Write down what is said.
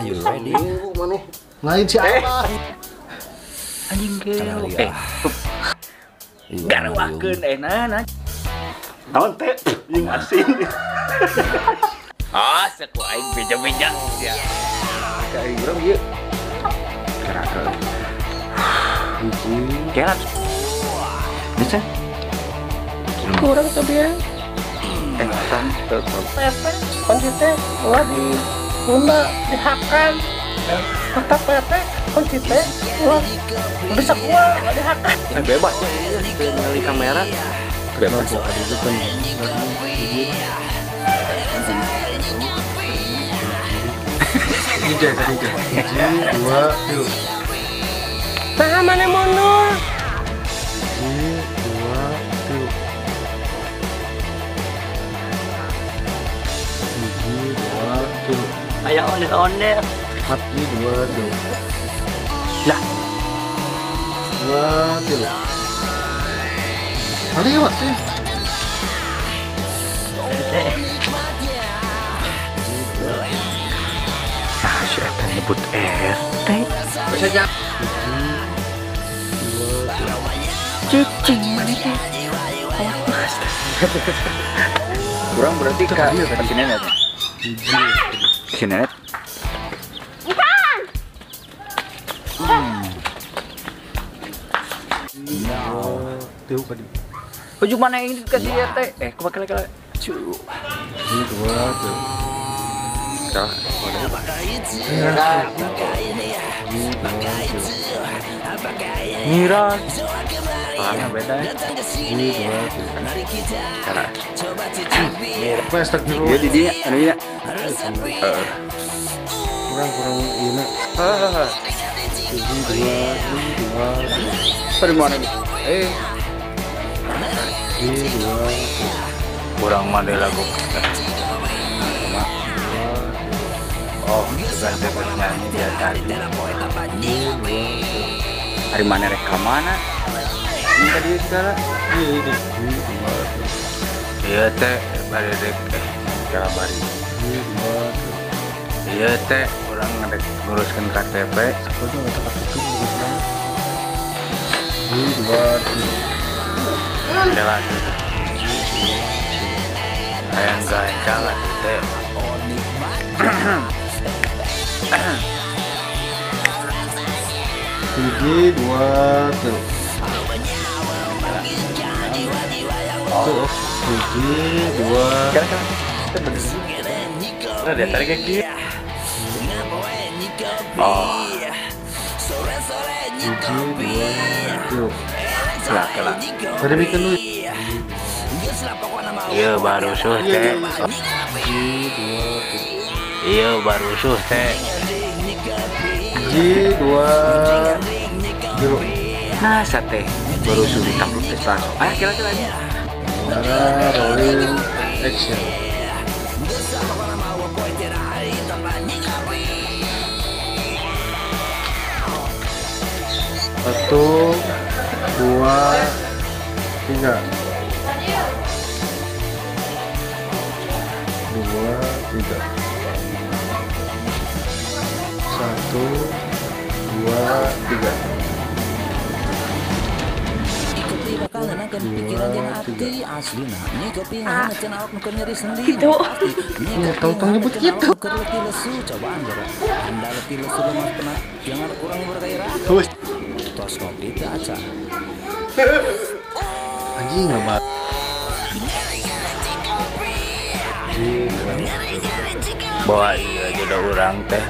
Are you ready? Mana? Lain si Abah. Anjing gelo. Garuakeun nah. Naon teh? Jeung asin. Ah, saku aing beja-beja sia. Ka aing urang ieu. Kera-kera. Hiji. Kera. Bisa? Kurang tapi ya. Teh, kunci teh ulah di bunda dihakan. Kata PT kunci teh ulah bisa kuah dihakan. Bebas ya, di kamera. Bebas. Hiji, hiji, dua, tilu. Nah, mana mundur? Hiji, dua, tilu. Hiji, dua, tilu. Ayo ondel-ondel. Mati dua, tilu. Lah. Dua, tilu. Lewat sih. Nah, si Eta nyebut RT. Bisa jam. Cicing mana teh? Kurang berarti ke si Nenet. Si Nenet. Bukan. Ujung mana yang dikasih RT? Kebakar lagi. Cu. Ini dua tuh. Ngira. Soalnya beda. Ini dua tuh. Cara. Plastik dulu. Iya di dia, anu ya. Kurang ini. Ini dua, ini dua. Pada mana nih? Ini dua. Kurang mana lagu. Oh, sudah dapat nyanyi dia tadi. Hari mana rekaman? Ini tadi segala. Ini. Iya teh, bari rek kabari. Iya teh, orang ngerek nguruskan KTP. Ini dua. Ada lagi. Ayang gancang atuh teh. Hiji, dua, tilu. Tuh, hiji, dua. Nah, dia tarik kaki. Oh. Hiji, dua, tilu. Kelak, kelak. Tadi bikin dulu. Iya, baru suh teh. Iya, baru suh teh. Hiji, dua, tilu. Nah, sate baru suh ditampuk teh langsung. Ayo, kira-kira aja. Kamera rolling action. Satu, dua, tiga. Dua, tiga. Satu, dua, tiga. Gitu. Ya, tahu-tahu nyebut gitu. Anjing nggak. Bawa iya jodoh orang teh.